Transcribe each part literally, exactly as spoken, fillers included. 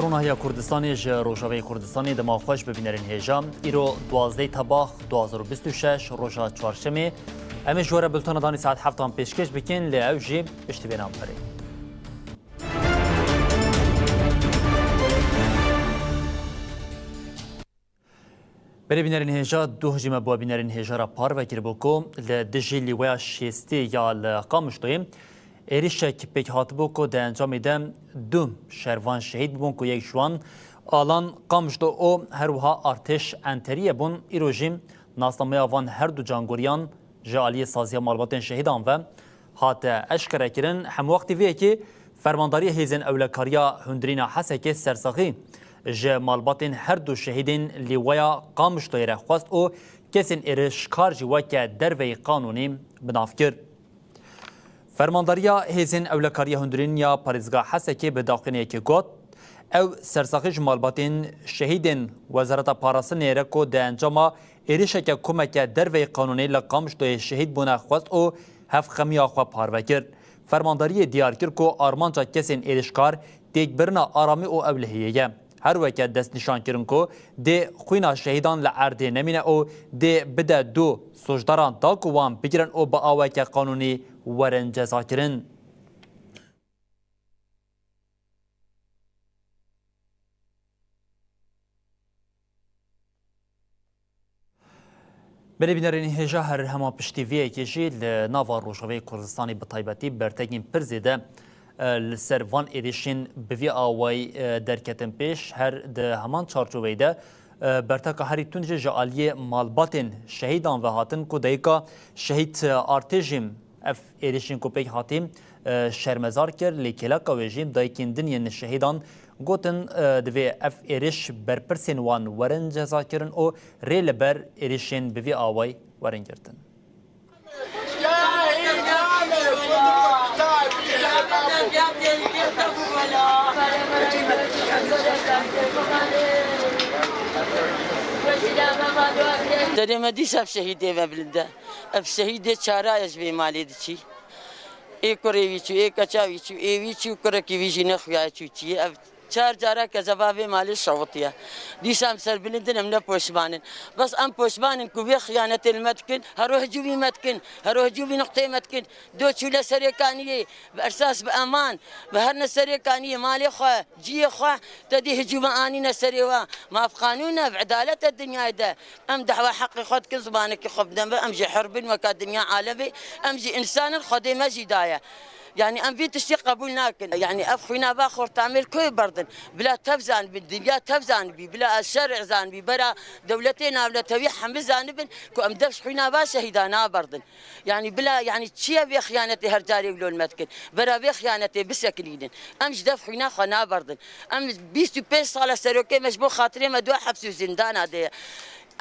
Ronahiya Kurdistanê ji Rojavayê Kurdistanê dema xweş bi bînerên hêja. Îro duwazdeh Tebax du hazar û bîst û şeş, roja çarşemê. Em ê ji we re bultena danî saet heftan pêşkêş bikin, lê ew jî piştî vê navberê. Berê bînerên hêja, duh jî me bo bînerên hêja re parve kiribû ku li dijî lîweya şêstê ya li Qamişloyê êrişek pêk hatibû ku di encamê de du şervan şehîd bûbûn ku yek ji wan Alan Qamişlo û her wiha Artêş Enterîye bûn. Îro jî nasnameya van her du cangoriyan ji aliyê Saziya Malbatên Şehîdan ve hate eşkerekirin. Hemwextî vê yekê Fermandariya Hêzên Ewlekariya Hundirîna Hesekê sersaxî ji malbatên her du şehîdên lîweya Qamişloyê re xwest û kesên êrişkar jî weke derveyî qanûnî bi nav kir. Fermandariya Hêzên Ewlekariya Hundirîn ya Parêzgeha Hesekê bi daxuyaniyekê got, ew sersaxî ji malbatên şehîdên Wezareta Parastinê re ku di encama êrişeke komeke derveyî qanûnê li Qamişloyê şehîd bûne xwest û hevxemiya xwe parve kir. Fermandariyê diyar kir ku armanca kesên êrişkar têkbirina aramî û ewlehiyê ye. Her weke destnîşan kirin ku dê xwîna şehîdan li erdê nemîne û dê bide du sûcdaran da ku wan bigirin û bi aweke qanûnî werin cezakirin. Belê bînerên hêja, her hema piştî vê yekê jî li nava Rojavayê Kurdistanê bi taybetî bertekên pir zêde, e, li ser van êrişên bi vî awayî, e, derketin pêş. Her di heman çarçoveyê de, e, berteka herî tund jî ji aliyê malbatên şehîdan ve hatin ku dayika şehîd Artêş jî ev êrişên ku pêk hatî, e, şermezar kir, lê kêleka wê jî dayikên din yên şehîdan gotin, e, divê ev êriş berpirsên wan werin cezakirin û rê li ber êrişên bi vî awayî werin girtin. Tenê me dîsa şehîdê me bilind e. Ev şehîdê çara ye ji vê malê diçî. Ê kurê wî çû, ê keça wî çû, ê wî çû, kurekî wî jî nexuyaye çû çiyê. Ev çar cara kezeba vê malê şewitiye. Dîsa em serbilind in, em ne poşman in. Bes em poşman in ku vê xiyanetê li me dikin, hero hicûmî me dikin, hero hicûmî nuqtê me dikin. Do çûne serê kaniyê, bi ersas, bi eman, bi herne serê kaniyê, malê xwe, ciyê xwe, te dî hicûma anîne serê we. Maf qanûn e, bi edalet e dinyayê de. Em dehwa heqê xwe dikin, zimanekî xwe bidin be, em jî hur bin weka dinya alemê, em jî însan in, Xwedê me jî daye. Yanî em vî tiştî qebûl nakin. Yanî ev xwîna va xortamêr koyê berdin. Bila tev zanibin, dinya tev zanibî, bila şerê zanibî, bera dewletê navnetewî hemî zanibin ku em dev ji xwîna va şehîda naberdin. Yanî bila, yanî çi ye vê xiyanetê her carê wilo li me dikin? Bera vê xiyanetê bisekinînin. Em ji dev xwîna xwe naberdin. Em bîst û pênc sal e serokê me ji bo xatirê me dua heps û zindana de ye.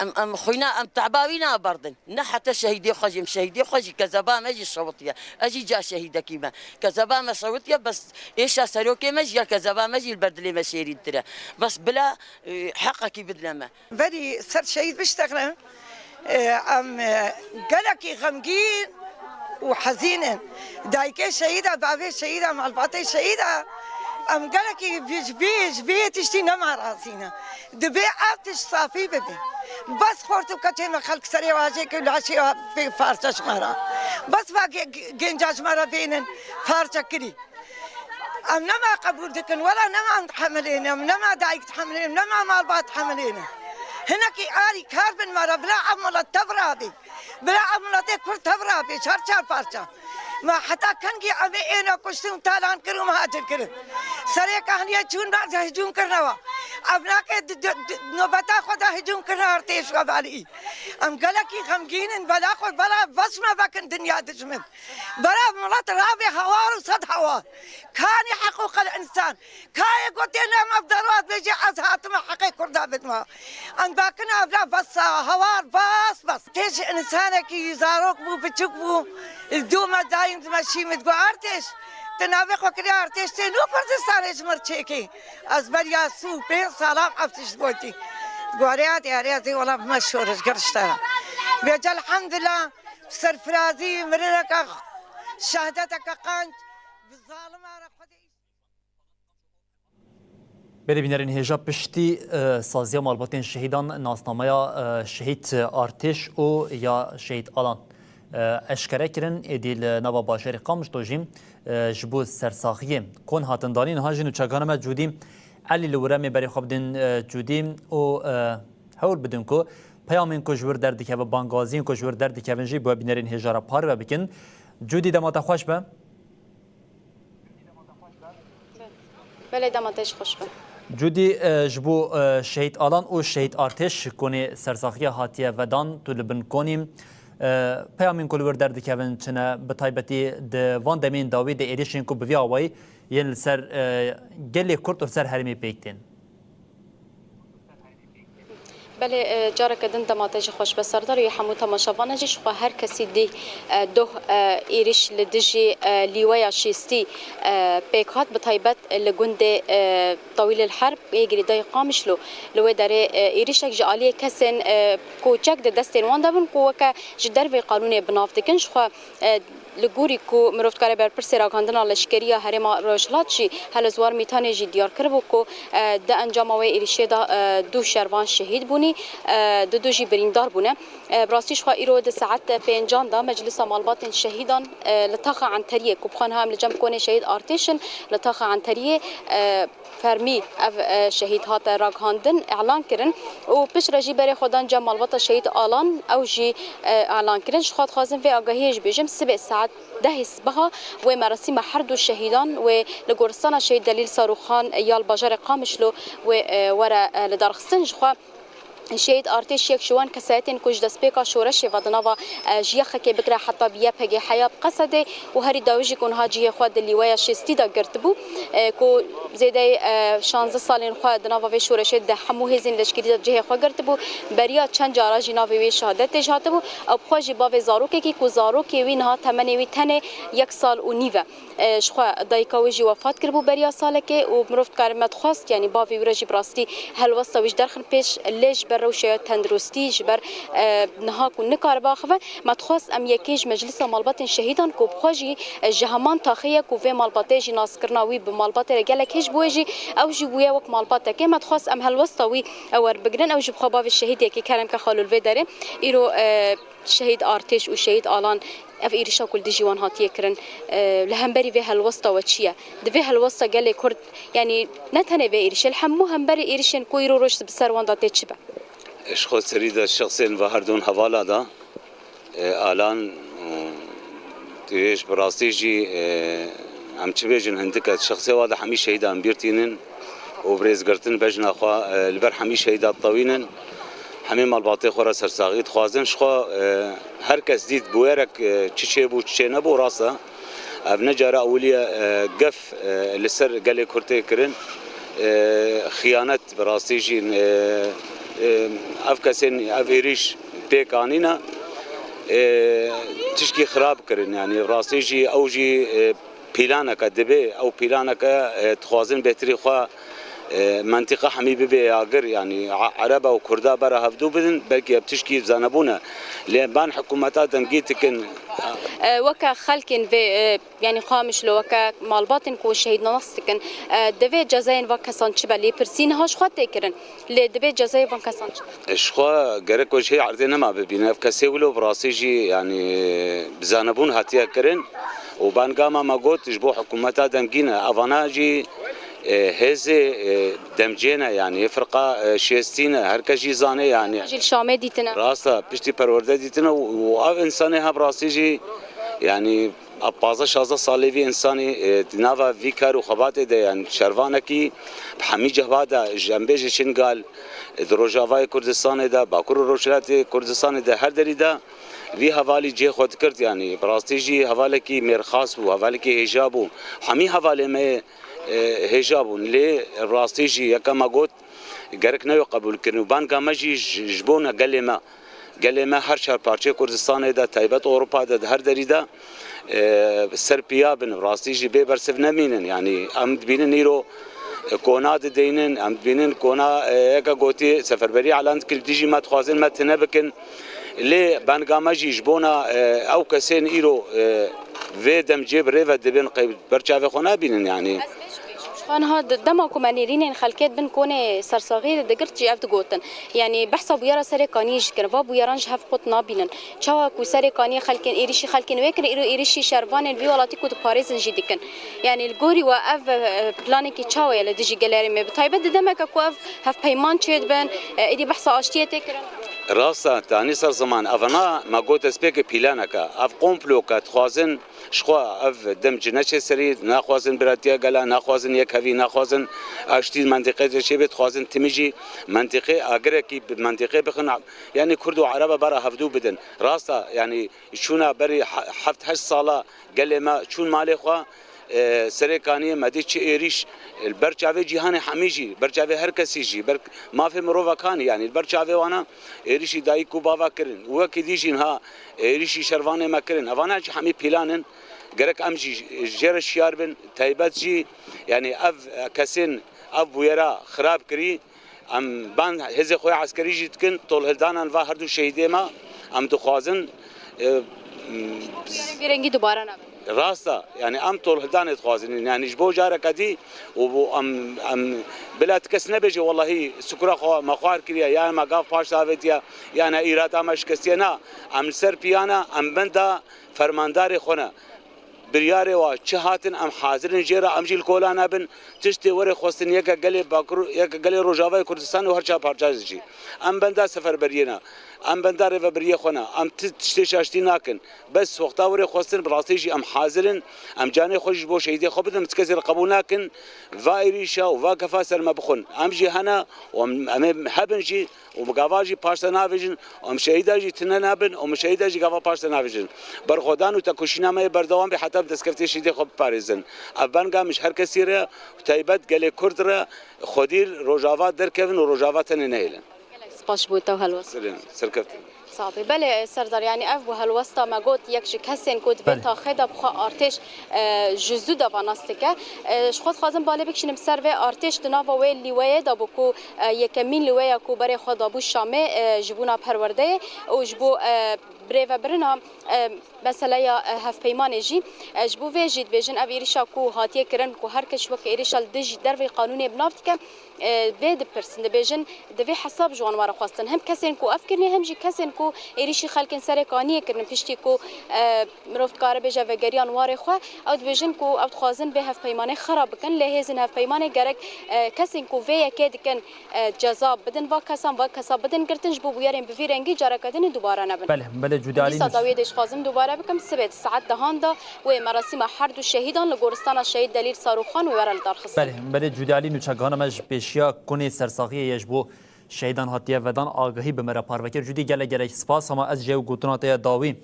Em, em xwîna, em teba wî naberdin. Ne heta şehîdê xwe jî, em şehîdê xwe jî, kezeba me jî şewitiye. Ez jî ca şehîdekî me. Kezeba me şewitiye, bes êşa serokê me jî ya kezeba me jî li ber dilê me şêrîntir e. Bes bila, e, heqekî bidine me. Verî ser şehîd biştexne, e, em, e, gelekî xemgîn û hezîn in. Dayikê şehîd e, bavê şehîd e, malbatê şehîd e. Em gelekî vî, ji vî, ji vî tiştî nema razî ne. Divê ev tişt safî bibe. Bes xort û keçê me xelk serê wajê kir, laşê wa vê parça ji me re. Bes va ge-, ge-, genca ji me re vênin parçe kirî. Em nema qebûl dikin, wela nema em dihemilêne, em nema dayik dihemilêne, em nema malbat dihemilêne. Hinekî alîkar bin me re, bila ev milet tev rabê. Bila ev miletê Kurd tev rabê, çar çar parça. Me heta kengî em ê êne kuştin, talan kirin û mihacir kirin. Serê kahniyê çûn me hicûm kirine we. Ev nake di, di, di, nobeta xwe de hicûm kirine artêş we belî. Em gelekî xemgîn in, bela xwe, bela bes me vekin dinya dijmin. Bera milet rabê hawar û sed hawar. Kanî heqûqel însan. Kayê gotê ne me bi derwaz bêjê ez hatime heqê Kurda bidime. Em bakine evla bes hawar bes bes. Tê ji însanekî zarok bû, biçûk bû. Li dû me dayîn dime şî min digot Artêş. Tu navê xwe kiriye Artêş tê nû Kurdistanê ji mir çêkê. Ez beriya sî û pênc salam ev tişt gotî. Gorê ya diyarê ez ê wela bime şorişger ji te re. Vêce elhamdulillah. Serfirazî, mirineke, şehdeteke qenc, bi zalima re Xwedê. Belê bînerên hêja, piştî, e, saziya malbatên şehîdan nasnameya, e, şehîd Artêş û ya şehîd Alan, e, eşkere kirin, êdî li nava bajarê Qamişlo jî, e, ji bo sersaxiyê kon hatin danîn. Niha jî nûçegana me Cûdî Elî li wir e, em ê berê xwe bidin, e, Cûdî û, e, hewl bidin ku peyamên ku ji wir derdikeve, bangaziyên ku ji wir derdikevin jî bo bînerên hêja re parve bikin. Cûdî, dema te xweş be. Belê, dema te jî xweş be. Cûdî, e, ji bo, e, şehîd Alan û şehîd Artêş konê sersaxiya hatiye vedan, tu li bin konî. E, peyamên ku li wir derdikevin çi ne? Bi taybetî di van demên dawî de êrişên ku bi vî awayî yên li ser, e, gelê Kurd û li ser herêmê pêk tên. Belê, e, careke din dema te jî xweş be Serdar û hemû temaşevanan jî. Ji xwe her kesî dî, e, doh, e, êrîş li dijî, e, lîweya şêstî, e, pêk hat, bi taybet li gundê, e, Tawîl el Herb yê girêdayî Qamişlo. Li wê derê, e, êrîşek ji aliyê kesên, e, ku çek di destên wan de bin, ku weke ji dervê qanûnê bi nav dikin, ji xwe, e, li gorî ku mirov dikare berpirsê ragihandina leşkerî ya Herêma Rojhilat jî, Helozwar Mîtanê jî diyar kiribû ku, e, di encama wê êrîşê de, e, du şervan şehîd bûnî, e, du du jî birîndar bûne. E, bi rastî ji xwe îro di saet pêncan de Meclisa Malbatên Şehîdan, e, li taxa Enteriyê, ku bi xwe niha em li cem konê şehîd Artêş in, li taxa Enteriyê, e, fermî ev, e, şehîd hate ragihandin, îlan kirin û piştre jî berê xwe dan cem malbata şehîd Alan, ew jî, e, îlan kirin. Ji xwe dixwazim vê agahiyê jî bêjim, sibê saet dehê sibeha wê merasîma her du şehîdan wê li goristana şehîd Delîl Sarûxan ya li bajarê Qamişlo wê, e, were, e, lidarxistin. Ji xwe Şehîd Artêş yek ji wan kesayetên ku ji destpêka şoreşê ve di nava, e, ji Y X Kê bigire heta bi Y P G heya bi Qesedê û herî dawî jî ku niha cihê xwe di lîweya şêstî de girtibû, e, ku zêdeyî, e, şazdeh salên xwe di nava vê şoreşê de hemû hêzên leşkerî de cihê xwe girtibû. Beriya çend cara jî navê wê şehadetê jî hatibû. Ew bi xwe jî bavê zarokekî ku zarokê wî niha temenê wî tenê yek sal û nîv e. E, ji xwe dayika wî jî wefat kiribû beriya salekê û mirov dikare me dixwest, yanî bavê wî re jî bi rastî helwesta wî ji derxin pêş, lê ji ber rewşa tenduristî, ji ber, e, niha ku nikaribe axive, me dixwest em yekê ji Meclisa Malbatên Şehîdan ku bi xwe jî, e, ji heman taxê ye ku vê malbatê jî naskirina wî bi malbatê re gelek hêj bûye jî, ew jî bûye wek malbateke. Me dixwest em helwesta wî, e, werbigrin, ew jî bi xwe bavê şehîdekê kerem ke xalo li vê derê. Îro, e, Şehîd Artêş û Şehîd Alan ev êrişa ku li dijî wan hatiye kirin, e, li hemberî vê helwesta we çi ye? Di vê helwesta gelê Kurd, yanî ne tenê vê êrişê, li hemû hemberî êrişên ku îro roj bi ser wan de tê çi be? Ji xwe serî de şexsên ve her dûn hevala de, e, Alan û Tirêj bi rastî jî, e, em çi bêjin, hindik e. Şexsê wa de hemî şehîdan bîr tînin û bi rêzgirtin bejna xwe, e, li ber hemî şehîda ditewînin. Hemî malbatê xwe re sersaxî dixwazin. Ji xwe, e, her kes dît bûyerek, e, çi çêbû, çi çênebû, rast e. Ev ne cara ewilî ye, e, gef, e, li ser gelê Kurd tê kirin. E, xiyanet bi rastî jî, e, e, ev kesên, ev êrîş pêk anîne. E, tişkî xirab kirin, yanî bi rastî jî ew jî, e, pîlaneke dibe, ew pîlaneke, e, dixwazin bêtirî xwe, e, mentiqa hemî bibe agir, yanî a-, Ereba û Kurda bera hevdû bidin, belkî ev tişkî zanebûne. Lê ban hikûmeta dengî dikin. E, weke xelkên vê, e, yanî Qamişlo, weke malbatên ku şehîd nas dikin, e, divê cezayên van kesan çi be? Lêpirsî niha ji xwe tê kirin. Lê divê cezayê van kesan çi be? Ji xwe gerek ku ji hê erdê nema bibîne. Ev kesê wilo bi rastî jî, yanî, bi zanebûn hatiye kirin û bangama me got ji bo hikûmeta demgî ne. Evana jî, e, hêzê, e, demcê ne, yanî firqa, e, şêstî ne. Her kes jî zane, yanî. Jî li Şamê dîtine. Rast e, piştî perwerde dîtine û, û ev însanê ha bi rastî jî, yanî, Ev pazdeh şazdeh salê vî însanî, e, di nava vî kar û xebatê de, yanî şervanekî bi hemî cihba de, ji em bêjin Şingal, e, di Rojavayê Kurdistanê de, Bakur û Rojhilatê Kurdistanê de, her derî de vî hevalî cihê xwe dikirt, yanî bi rastî jî hevalekî mêrxas bû, hevalekî hêja bû. Hemî hevalê me yê, e, hêja bûn. Lê bi rastî jî yeka me got, gerek neyê qebûlkirin û banga me jî ji, ji bona gelê me. Gelê me her çar parçeyê Kurdistanê de, taybet Ewropa de, di her derî de, e, ser piya bin, rastî jî bê bersiv nemînin. Yanî em dibînin îro, e, kona dideynin, em dibînin kona, e, yeke gotî seferberî elan dikin, dijî me dixwazin me tune bikin. Lê banga me jî ji bona, e, ew kesên îro, e, vê demcê bi rê ve dibin qey ber çavê xwe nabînin yanî. Anha di-, dema ku me nêrînên xelkê di bin konê sersaxiyê de digirt jî ev digotin. Yanî behsa bûyera Serê Kaniyê jî dikin. Va bûyeran ji hev qut nabînin. Çawa ku Serê Kaniyê xelkên, êrîşî xelkên wê kirin, îro êrîşî şervanên vî welatî ku diparêzin jî dikin. Yanî li gorî we ev, e, planekî çawa ye li dijî gelê Herêmê? Bi taybet di demeke ku ev hevpeyman çêdibin, e, êdî behsa aştiyê tê kirin. Rast e, te anî ser ziman. Evana me got destpêkê pîlaneke. Ev komploke dixwazin Ji xwe ev dem ji neçe serî, naxwazin biratiya gela, naxwazin yekhevî, naxwazin aştî mentiqê de çêbe, dixwazin timî jî mentiqê agirekî bi mentiqê bixin, yanî Kurd û Ereba bara hevdû bidin. Rast e, yanî çûna berî he-, heft heşt sala gelê me çûn malê xwe, e, Serê Kaniyê me dî çi êrîş, e, li ber çavê cîhanê hemî jî, ber çavê her kesî jî, ber mafê mirovakanî, yanî li ber çavê wana êrîşî dayik û bava kirin. Û wekî dî jî niha êrîşî şervanê me kirin. Evana jî hemî pîlan in. Gerek em jî jê re şiyar bin. Taybet jî, yanî ev, e, kesên ev bûyera xirab kirî, em ban hêzê xwe ya eskerî jî dikin, tolhildanan va her du şehîdê me, em dixwazin, e, Vê rengî dubare nebe. Rast e, yanî em tolhildanê dixwazin. Yanî ji bo careke dî û bo em, em bila ti kes nebêje, welahî sikura xwe me xwar kiriye, ya me gav paş davêtiye, ya ne îrada me şikestiye. Na, em li ser piya ne, em benda fermandarê xwe ne. Biryarê wa çi hatin, em hazir in jê re, em jî li kola nebin. Tiştê were xwestin yeke gelê Bakur, yeke gelê Rojavayê Kurdistan û her çar parçe jî. Em benda seferberiyê ne. Em benda rêvebiriyê xwe ne. Em ti tiştê şaştî nakin. Bes wexta were xwestin, bi rastî jî em hazir in. Em canê xwe jî ji bo şehîdê xwe bidin, em ti kesê li qebûl nakin. Va êrîşa û va kefa ser me bixwin. Em jî hene û em, em ê hebin jî. Û min gava jî paşte navêjin, û min şehîda jî tune nabin, û min şehîda jî gava paşte navêjin. Berxwedan û tekoşîna me yê berdewam be heta bi destkeftê şehîdê xwe biparêzin. Ev banga min ji her kesî re û taybet gelê Kurd re, xwedî li Rojava derkevin û Rojava tenê nehêlin. Gelek spas ji bo te û helwest. Serê, serkeftin. Sax be. Belê, Serdar, yanî ev bû helwesta me got, yek ji kesên ku di vê Belê. taxê de bi xwe artêş, e, ji zû de va nas dike. E, ji xwe dixwazim balê bikişînim ser vê artêş di nava wê lîweyê de bû ku, e, yekemîn lîweya ku berê xwe dabû Şamê, e, ji bona perwerdeyê û ji bo, e, birêvebirina, e, meseleya, e, hevpeymanê jî. E, ji bo vê jî dibêjin ev êrîşa ku hatiye kirin ku her kes weke êrîşa li dijî derveyî qanûnê bi nav dike, e, vê dipirsin, dibêjin divê hesab ji wan were xwestin. Hem kesên ku ev kirine, hem jî kesên ku êrîşî xelkên Serê Kaniyê kirin, piştî ku, e, mirov dikare bêje vegeriyan warê xwe, ew dibêjin ku ew dixwazin vê hevpeymanê xera bikin, lê hêzên hevpeymanê gerek, e, kesên ku vê yekê dikin, e, ceza bidin va kesan, va kesa bidin girtin, ji bo bûyerên bi vî rengî careke din ê dubare nebin. Belê, belê, Cûdî Alî Dîsa Nûş. dawiyê dê dixwazim dubare bikim, sibê di saet dehan de wê merasîma her du şehîdan li goristana Şehîd Delîl Sarûxan wê were li dar xistin. Belê, belê, Cûdî Alî Nûçe, gihana me ji pêşiya konê sersaxiyê ye ji bo şehîdan hatiye vedan, agahî bi me re parve kir. Cûdî, gelek gelek spas, hema ez ji ew gotina te ya dawî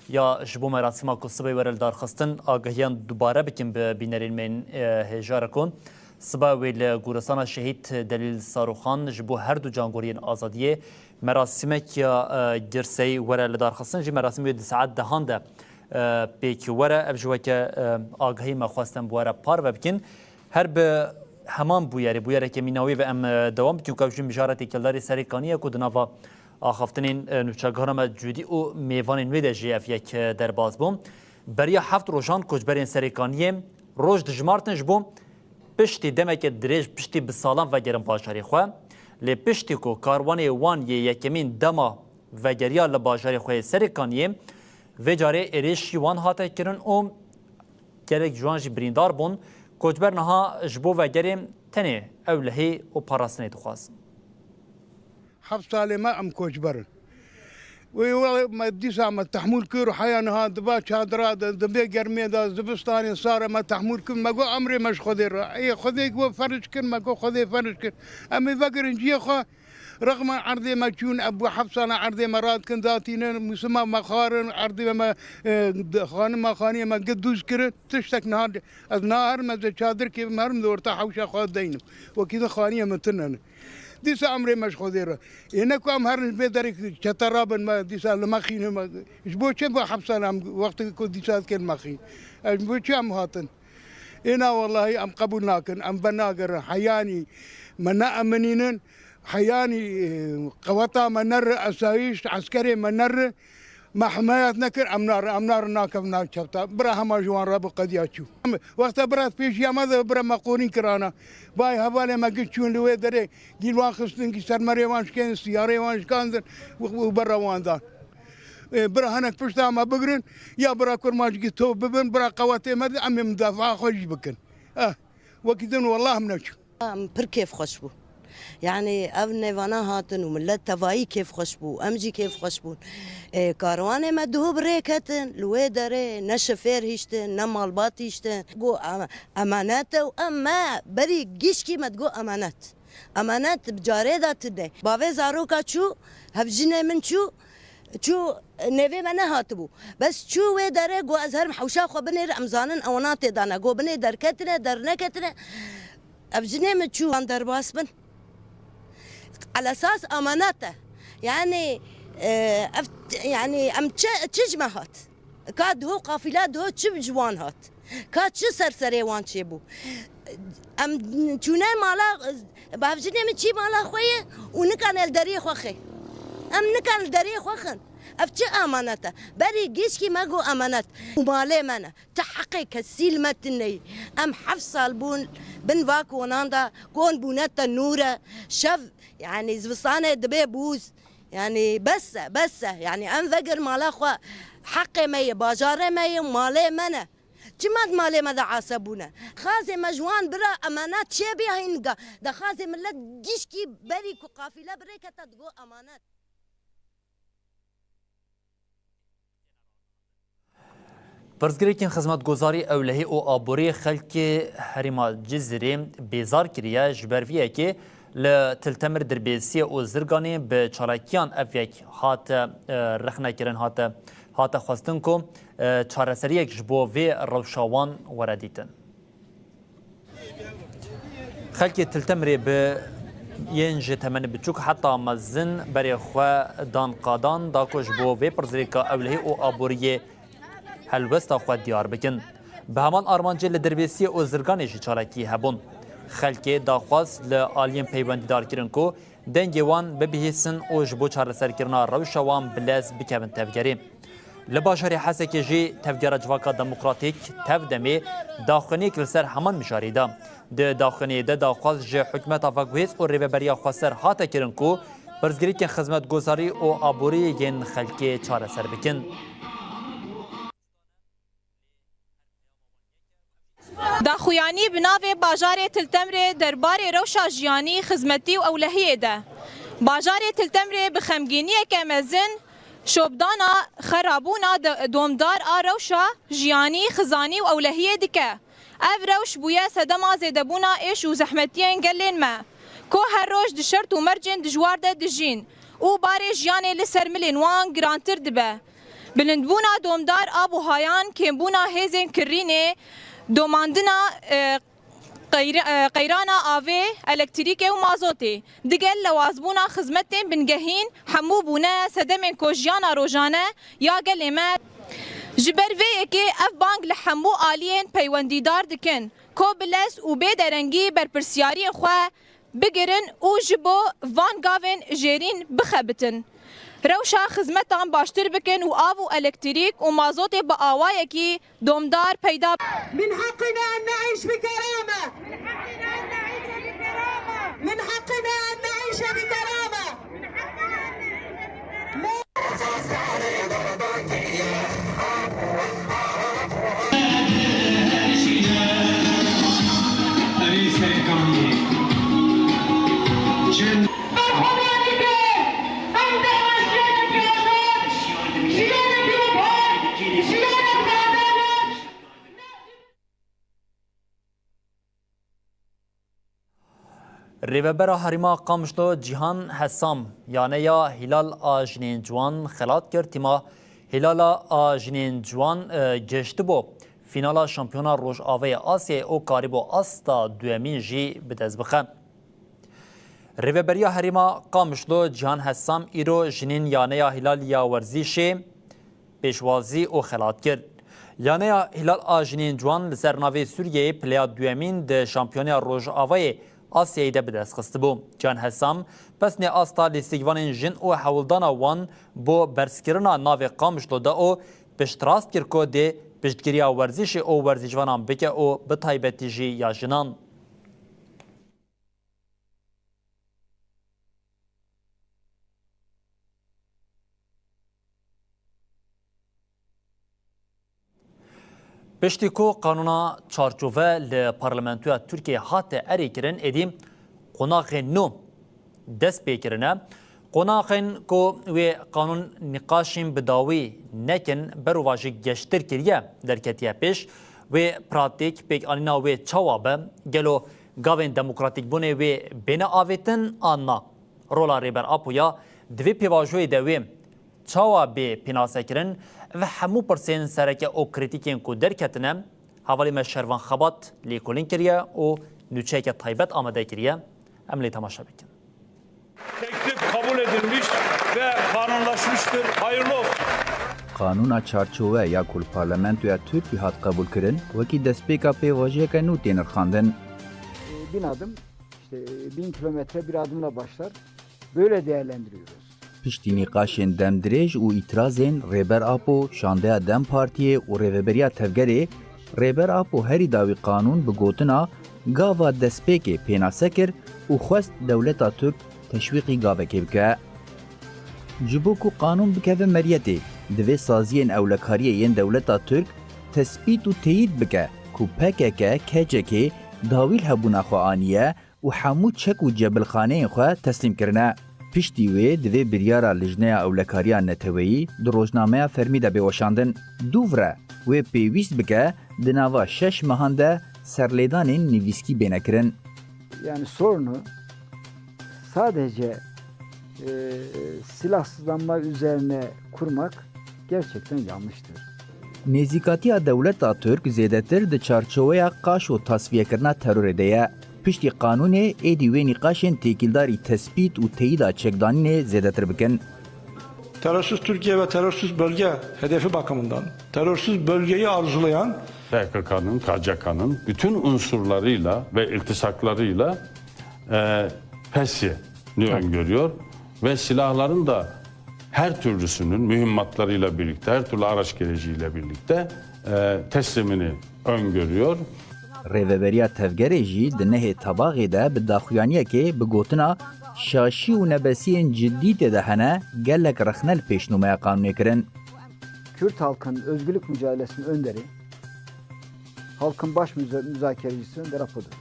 ya ji bo merasîma ku sibê were li dar xistin, agahiyan dubare bikim bi bînerên me yên, e, hêja re ku siba wê li goristana Şehîd Delîl Sarûxan ji bo her du cangoriyên azadiyê merasîmek ya, e, girseyî were li dar xistin. Jî merasîm wê di saet dehan de, e, pêk were. Ev ji weke, e, agahî me xwestin bi we re parve bikin. Her bi heman bûyerê, bûyerekê mîna wê ve em, e, dewam bikin ku ev jî mijara têkildarî Serê Kaniyê ye ku di nava axaftinên, e, nûçegihana me Cûdî û mêvanên wê de jî ev yek, e, derbas bû. Beriya heft rojan koçberên Serê Kaniyê roj dijmartin ji bo piştî demeke dirêj, piştî bi salan vegerin bajarê xwe. Lê piştî ku karwanê wan yê yekemîn dema vegeriya li bajarê xwe yê Serê Kaniyê, vê carê êrîşî wan hate kirin û gelek ji wan jî birîndar bûn. Koçber niha ji bo vegerê tenê ewlehî û parastinê dixwazin. Heft salê me em koçber in. Wê wê me dîsa me tehmûl kir û heya niha di va çadira de, di vê germê de, zivistanê sar e me tehmûl kir. Me got, "Emrê me ji Xwedê re." Ê Xwedê ku ferc kir, me got, "Xwedê ferc kir." Em ê vegirin cihê xwe. Rexma erdê me çûn, ev bû heft sala erdê me radikin, datînin, mûsima me xwarin, erdê me, e, xanima xaniyê me gid dûz kirin. Tiştek niha, ez niha herim, ez ê çadirkê bim, herim li orta hewşa xwe deynim. Wekî din xaniyê min tune ne. Dîsa emrê me ji Xwedê re. Ê ne ku em herin ji vê derê çete rabin me, dîsa li me xînin me. Ji bo çi bu hepsan em wextê ku dîsa dikin me xîn? Em ji bo çi em hatin? Ê na wellahî em qebûl nakin, em venagerin. Heyanî me neeminînin, heyanî, e, qeweta me neri, esayîş, eskerê me neri. Me himayet nekir, em narin, em narin nakevin nav çepta. Bira hema ji wan re bi qediya çû. Em, wexta bira pêşiya me de bira me qorîn kirana. Vay hevalê me gil çûn li wê derê, gîl wan xistin, gî ser merê wan şikên, siyarê wan şikandin û, û bera wan dan. E, bira hinek pişta me bigirin, ya bira kurmancikî top bibin, bira qewetê me de em ê mudafaa xwe jî bikin. Eh, wekî din wellah em neçûn. Em pir kêfxweş bûn. Yanî ev nêvana hatin û millet tevayî kêfxweş bû, em jî kêfxweş bûn. Ê, karwanê me duhû bi rê ketin, li wê derê ne şifêr hiştin, ne malbat hiştin. Got, em-, emanet e û em me berî gişkî me digot emanet. Emanet bi carê de tune. Bavê zaroka çû, hevjinê min çû, Çû, nêvê me nehatibû. Bes çû wê derê, got, "Ez herim hewşa xwe binêr, em zanin ewana tê de ne." Got, "Binê derketine, derneketine." Ev jinê min çû wan derbas bin. Elesas emanet e. Yani, e, ev, yani em çi, çi ji me hat? Ka diho qafîla diho çi ji wan hat? Ka çi ser serê wan çêbû? Em çûne mala, bavjinê min çî mala xwe ye û nikan el deriyê xwe xê. Em nikan li deriyê xwe xin. Ev çi emanet e? Berî gişkî me got emanet. Û malê me ne. Ti heqê kesî li me tune yî. Em heft sal bûn bin va konan de, kon bûne tenûre. Şev, yani zivistanê dibe bûz. Yani bes e, bes e. Yani em vegir mala xwe, heqê me ye, bajarê me ye, malê me ne. Çima di malê me de ase bûne? Xazê me ji wan bira emanet çêbî hinga. De xazê millet gişkî berî ku qafîle bi rê kete digo emanet. Pirsgirêkên xizmetgozarî, ewlehî û aborî xelkê herêma Cizîrê bêzar kiriye. Ji ber vê yekê li Til Temir, Dirbêsiyê û Zirganê bi çalakiyan ev yek hate, e, rexnekirin, hate, hate xwestin ku, e, çareseriyek ji bo vê rewşa wan were dîtin. Xelkê Til Temirê bi yên ji temenê biçûk heta mezin berê xwe dan qadan da ku ji bo vê pirsgirêka ewlehî û aboriyê helwesta xwe diyar bikin. Bi heman armancê li Dirbêsiyê û Zirganê jî çalakî hebûn. Xelkê daxwaz li aliyên peywendîdar kirin ku dengê wan bibihîsin û ji bo çareserkirina rewşa wan bi lez bikevin tevgerê. Li bajarê Hesekê jî Tevgera Civaka Demokratîk, TEV-DEMê, daxuyaniyek li ser heman mijarê da. Di daxuyaniyê de daxwaz ji hikûmeta veguhêz û rêveberiya xweser hate kirin ku pirsgirêkên xizmetgozarî û aborî yên xelkê çareser bikin. Daxuyanî bi navê Bajarê Til Temrê derbarê rewşa jiyanî, xizmetî û ewlehiyê de. Bajarê Til Temrê bi xemgîniyeke mezin şopdana xerabûna de-, domdar a rewşa jiyanî, xizanî û ewlehiyê dike. Ev rewş bûye sedema zêdebûna êş û zehmetiyên gelên me, ku her roj di şert û mercên dijwar de dijîn û barê jiyanê li ser milên wan girantir dibe. Bilindbûna domdar a buhayan, kêmbûna hêzên kirînê, domandina, e, qeyr-, e, qeyrana avê, elektrîkê û mazotê, digel lewazbûna xizmetên bingehîn, hemû bûne sedemên ku jiyana rojane ya gelê me. Ji ber vê yekê ev bang li hemû aliyên peywendîdar dikin, ku bi lez û bê derengî berpirsiyariyên xwe bigirin û ji bo van gavên jêrîn bixebitin. Rewşa xizmetan baştir bikin û av û elektrîk û mazotê bi awayekî domdar peyda. من حقنا أن نعيش بكرامة. من حقنا أن نعيش بكرامة. Rêvebera Herêma Qamişlo Cîhan Hesam yaneya Hîlal a jinên ciwan xelat kir. Tîma Hîlala a jinên ciwan, e, gihiştibo fînala Şampiyona Rojavayê Asyayê û karîbo asta duyemîn jî bi dest bixe. Rêveberiya Herêma Qamişlo Cîhan Hesam îro jinên yaneya Hîlal ya werzîşê pêşwazî û xelat kir. Yaneya Hîlal a jinên ciwan li ser navê Sûriyeyê pileya duyemîn di Şampiyoniya Rojavayê Asyayê de bi dest xistibû. Can Hesam pesnê asta lîstikvanên jin û hewldana wan bo berzkirina navê Qamişlo da û piştrast kir ku dê piştgiriya werzîşê û werzîşvanan bike û bi taybetî jî ya jinan. Piştî ku qanûna çarçove li Parlamentoya Tirkiyeyê hate erêkirin, êdî qonaxên nû dest pê kirine. Qonaxên ku wê qanûn nîqaşên bi dawî nekin, berovajî geştir kiriye, derketiye pêş. Wê pratîk pêkanîna wê çawa be? Gelo gavên demokratîkbûnê wê bêne avêtin an na? Rola Rêber Apo ya di vê pêvajoyê de wê çawa bê pênasekirin? Ev hemû pirsên sereke û krîtîkên ku derketine, hevalê me Şervan Xebat lêkolîn kiriye û nûçeyeke taybet amade kiriye. Em lê temaşe bikin. Teklif kabul edilmiş ve kanunlaşmıştır. Hayırlı olsun. Qanûna çarçove ya ku li Parlamentoya Tirkî hat qebûlkirin, wekî destpêka pêvajoyeke nû tê nirxandin. E, bin adım, işte, e, bin kilometre bir adımla başlar. Böyle değerlendiriyoruz. Piştî nîqaşên demdirêj û îtirazên Rêber Apo, şandeya DEM Partiyê û Rêveberiya Tevgerê, Rêber Apo herî dawî qanûn bi gotina gava destpêkê pênase kir û xwest dewleta Tirk teşwîqî gavekê bike. Ji bo ku qanûn bikeve meriyetê, divê saziyên ewlekariyê yên dewleta Tirk tespît û teyîd bike ku P K K, K C K dawî li hebûna xwe aniye û hemû çek û cebilxaneyên xwe teslîm kirine. Piştî wê divê biryara Lijneya Ewlekariya Neteweyî di rojnameya fermî de bê weşandin. Dûv re wê pêwîst bike di nava şeş mehan de serlêdanên nivîskî bêne kirin. Yani sorunu sadece, e, silahsızlanma üzerine kurmak gerçekten yanlıştır. Nêzîkatiya dewleta Tirk zêdetir di çarçoweya qaşo tasfiyekirina terorê de ye. Piştî qanûnê êdî wê nîqaşên têkildarî tespît û teyîda çekdanînê zêdetir bikin. Terörsüz Türkiye ve terörsüz bölge hedefi bakımından terörsüz bölgeyi arzulayan P K K'nın, K C K'nın bütün unsurlarıyla ve iltisaklarıyla, e, PES'ini öngörüyor ve silahların da her türlüsünün mühimmatlarıyla birlikte, her türlü araç gereciyle birlikte, e, teslimini öngörüyor. Rêveberiya Tevgerê jî di nehê Tebaxê de bi daxuyaniyekê bi gotina şaşî û nebesiyên cidî tê de hene gelek rexne li pêşnûmeya qanûnê kirin. Kürt halkın özgürlük mücadelesinin önderi, halkın baş müza-, müzakerecisi Önder Apo'dur.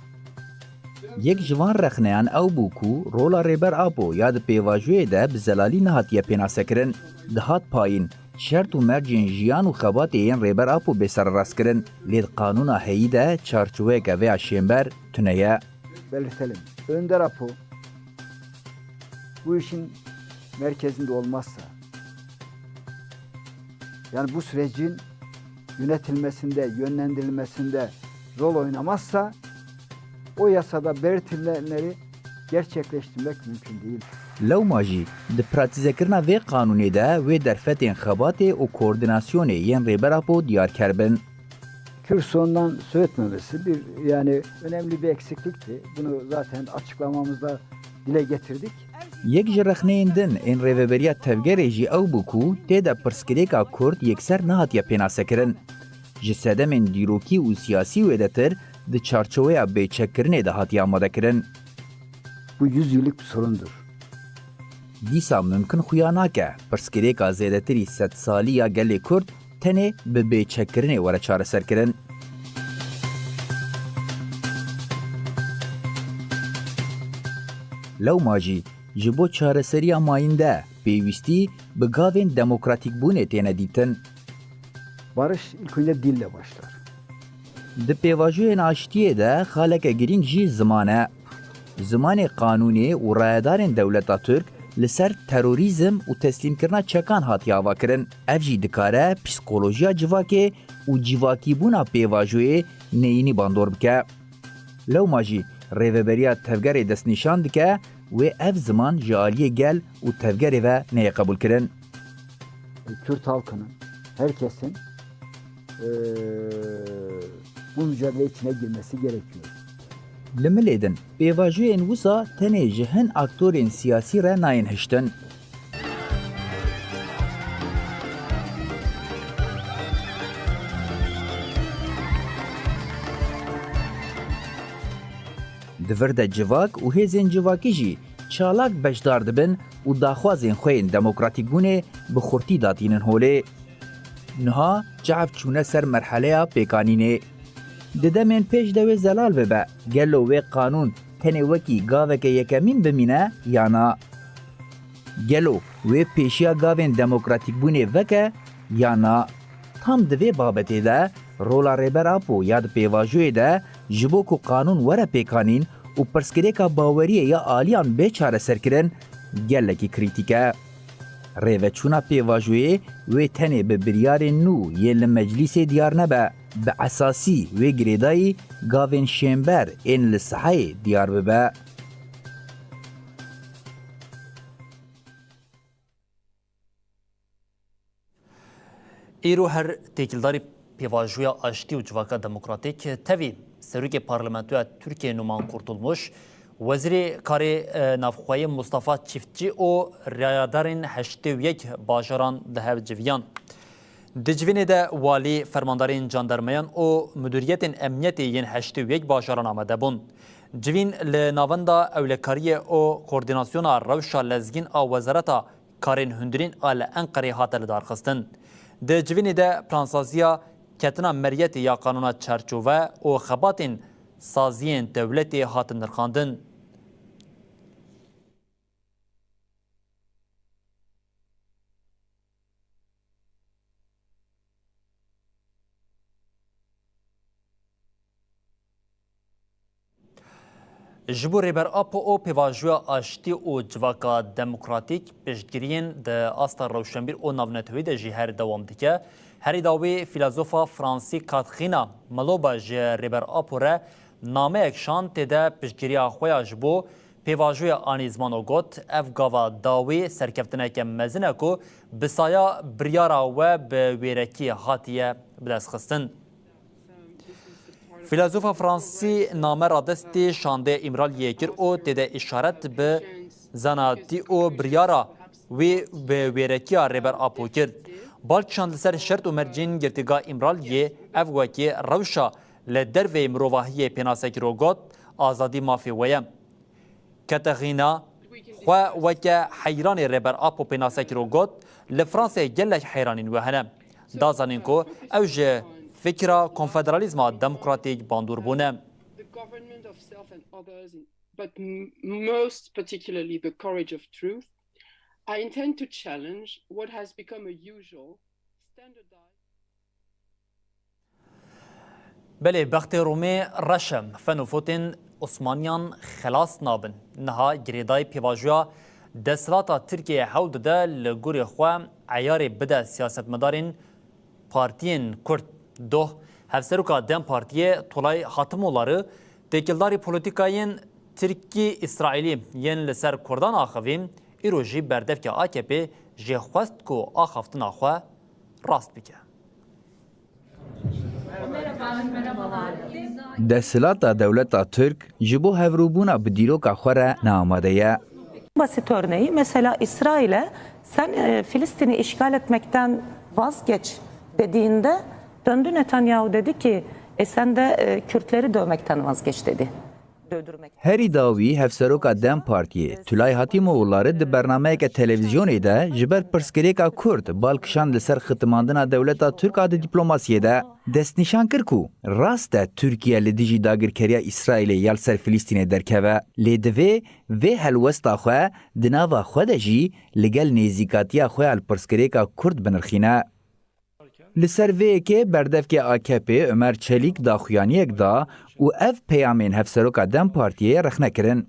Yek ji van rexneyan ew bû ku rola Rêber Apo ya di pêvajoyê de bi zelalî nehatiye pênasekirin. Dihat payîn, şert û mercên jiyan û xebatê yên Rêber Apo bê sererastkirin, lê di qanûna heyî de çarçoweyeke vê ya şênber tune ye. Belirtelim. Önder Apo bu işin merkezinde olmazsa, yani bu sürecin yönetilmesinde, yönlendirilmesinde rol oynamazsa, o yasada belirtilenleri gerçekleştirmek mümkün değil. Lewma jî di pratîzekirina vê qanûnê de wê derfetên xebatê û koordînasyonê yên Rêber Apo diyarker bin. Kürt sorunundan söz etmemesi bir, yani, önemli bir eksiklikti. Bunu zaten açıklamamızda dile getirdik. Yek ji rexneyên din ên Rêveberiya Tevgerê jî ew bû ku tê de pirsgirêka Kurd yekser nehatiye pênasekirin. Ji sedemên dîrokî û siyasî wêdetir di çarçoweya bêçekkirinê de hatiye amadekirin. Bu yüz yıllık bir sorundur. Dîsa mimkin xuya nake pirsgirêka zêdetirî sedsalî ya gelê Kurd tenê bi bêçekkirinê were çareserkirin. Lewma jî ji bo çareseriya mayînde pêwîstî bi gavên demokratîkbûnê têne dîtin. Barış ilk önce dille başlar. Di pêvajoyên aştiyê de xaleke girîng jî ziman e. Zimanê qanûnê û rayedarên dewleta Tirk li ser terorîzm û teslîmkirina çekan hatiye avakirin. Ev jî dikare psîkolojiya civakê û civakîbûna pêvajoyê neyînî bandor bike. Lewma jî Rêveberiya Tevgerê destnîşan dike, wê ev ziman ji aliyê gel û tevgerê ve neyê qebûlkirin. Kürt halkının, herkesin, eee, bu mücadele içine girmesi gerekiyor. Li milê din, pêvajoyên wisa tenê ji hin aktorên siyasî re nayên hiştin. Di vir de civak û hêzên civakî jî çalak beşdar dibin û daxwazên xwe yên demokratîkbûnê bi xurtî datînin holê. Niha çav çûne ser merheleya pêkanînê. Di demên pêş de wê zelal bibe, gelo wê qanûn tenê wekî gaveke yekemîn bimîne ya na? Gelo wê pêşiya gavên demokratîkbûnê veke ya na? Tam di vê babetê de rola Rêber Apo ya di pêvajoyê de ji bo ku qanûn were pêkanîn û pirsgirêka baweriyê ya aliyan bê çareserkirin, gelekî krîtîk e. Rêveçûna pêvajoyê wê tenê bi biryarên nû yên li meclîsê diyar nebe, bi esasî wê girêdayî gavên şênber ên li sehayê diyar bibe. Îro her têkildarî pêvajoya aştî û civaka demokratîk tevî Serokê Parlamentoya Tirkiyê Numan Kurtulmuş, Wezîrê Karê, e, Navxweyî Mustafa Çiftçî û rayedarên heştê û yek bajaran di hev civiyan. Di civînê de walî, fermandarên jandarmeyan û mudûriyetên emniyetê yên heştê û yek bajaran amade bûn. Civîn li Navenda Ewlekariyê û Koordînasyona Rewşa Lezgîn a Wezareta Karên Hundirîn a li Enqerê hate lidarxistin. Di civînê de plansaziya ketina meriyetê ya qanûna çarçove û xebatên saziyên dewletê hatin nirxandin. Ji bo Rêber Apo û pêvajoya aştî û civaka demokratîk, piştgiriyên di asta rewşenbîr û navnetewî de jî her dewam dike. Herî dawî, fîlozofa fransî Katrîna Maloba ji Rêber Apo re nameyek şand, tê de piştgiriya xwe ya ji bo pêvajoya anî ziman û got, ev gava dawî serkeftineke mezin e ku bi saya biryara we bi wêrekî hatiye bidestxistin. Fîlozofa fransî name radestê şandê Îmraliyê kir û tê de îşaret bi zanatî û biryara wî bi wêrekiya Rêber Apo kir. Bal kişand li ser şert û mercên girtîga Îmraliyê, ev wekî rewşa li derveyî mirovahiyê pênase kir û got, azadî mafê we ye. Katerîna xwe weke heyranê Rêber Apo pênase kir û got, li Fransayê gelek heyranên we hene. Da zanîn ku ew ji fikra konfederalîzma demokratîk bandor bûne. The government of self and others, but m- most particularly the courage of truth, I intend to challenge what has become a usual, standardized Belê, bextê Rûmê reş e, fen û fotên Osmaniyan xelas nabin. Niha girêdayî pêvajoya desthilata Tirkiyeyê hewl dide li gorî xwe eyarê bide siyasetmedarên partiyên Kurd. Doh, Hevseroka dem Partiyê Tulay Hatimoğulları, têkildarî polîtîkayên Tirkî-Îsraîlî yên li ser Kurdan axivî, îro jî berdevkê A K P jê xwest ku axaftina xwe rast bike. Desthilata dewleta Tirk ji bo hevrûbûna bi dîroka xwe re neamade ye. Basit örneği, mesela İsrail'e sen, e, Filistin'i işgal etmekten vazgeç dediğinde döndü Netanyahu dedi ki, e, sen de, e, Kürtleri dövmekten vazgeç dedi. Dövdürmek. Herî dawî hevseroka dem Partiyê Tulay Hatîmoğulları di bernameyeke televîzyonê de ji ber pirsgirêka Kurd bal kişand li ser xitimandina dewleta Tirk a di dîplomasiyê de. Destnîşan kir ku rast e Tirkiye li dijî dagirkeriya Îsraîlê ya li ser Filîstînê derkeve, lê divê vê helwesta xwe di nava xwe de jî li gel nêzîkatiya xwe ya li pirsgirêka Kurd binirxîne. Li ser vê yekê berdevkê A K P Ömer Çelik daxuyaniyek da û ev peyamên hevseroka dem Partiyê rexne kirin.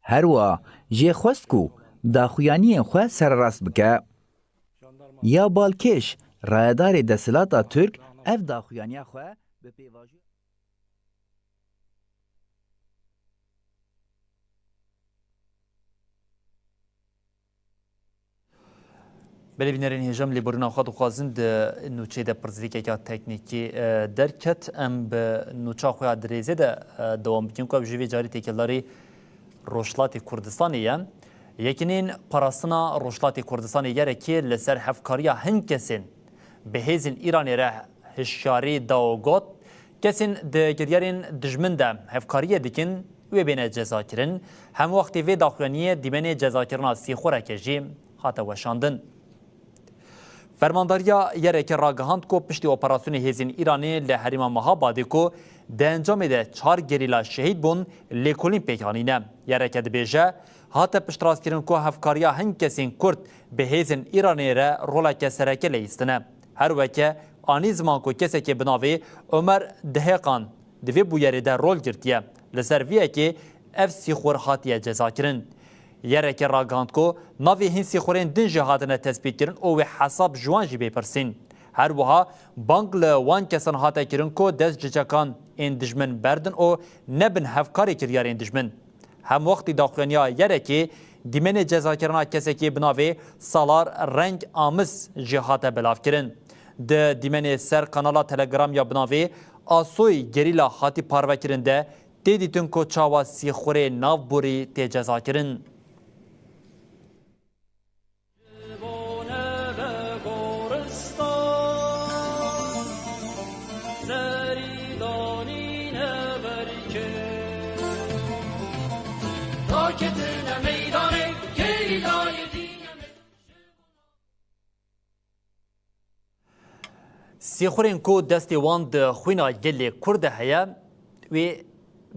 Herwiha jê xwest ku daxuyaniyên xwe sererast bike. Ya Balkêş, rayedarê desthilata Tirk ev daxuyaniya xwe bi pêvajoya Belê bînerên hêja, em lêborîna xwe dixwazin. Di nûçeyê de pirsgirêkeke teknîkî, e, derket. Em bi nûça xwe ya dirêzê de, e, dewam bikin ku ew jî vê carî têkildarî Rojhilatê Kurdistanê ye. Yekînên Parastina Rojhilatê Kurdistanê YRK'ê li ser hevkariya hin kesên bi hêzên Îranê re hişyarî da û got, kesên di kiryarên dijmin de hevkariyê dikin, wê bêne cezakirin. Hemwextî vê daxuyaniyê dîmenê cezakirina sîxureke jî hate weşandin. Fermandariya YRK'ê ragihand ku piştî operasyonê hêzên Îranê li herêma Mehabadê ku di encamê de çar gerîla şehîd bûn, lêkolîn pêk anîne. YRK dibêje, hate piştrastkirin ku hevkariya hin kesên Kurd bi hêzên Îranê re roleke sereke leyîstine. Her weke anî ziman ku kesekê bi navê Omer Dihêqan di vê bûyerê de rol girtiye. Li ser vê yekê ev sîxur hatiye cezakirin. YRK ragihand ku navê hin sîxurên din jî hatine tespîtkirin û wê hesab ji wan jî bê pirsîn. Her wiha bang li wan kesan hate kirin ku dest ji çekan ên dijmin berdin û nebin hevkarê kiryarên dijmin. Hemwextî daxuyaniya YRK'ê dîmenê cezakirina kesekê bi navê Salar Reng Amis jî hate belavkirin. Di dîmenê ser kanala Telegram ya bi navê Asoy Gerîla hatî parvekirin de tê dîtin ku çawa sîxurê navborî tê cezakirin. Sîxurên ku destê wan di xwîna gelê Kurd de heye, wê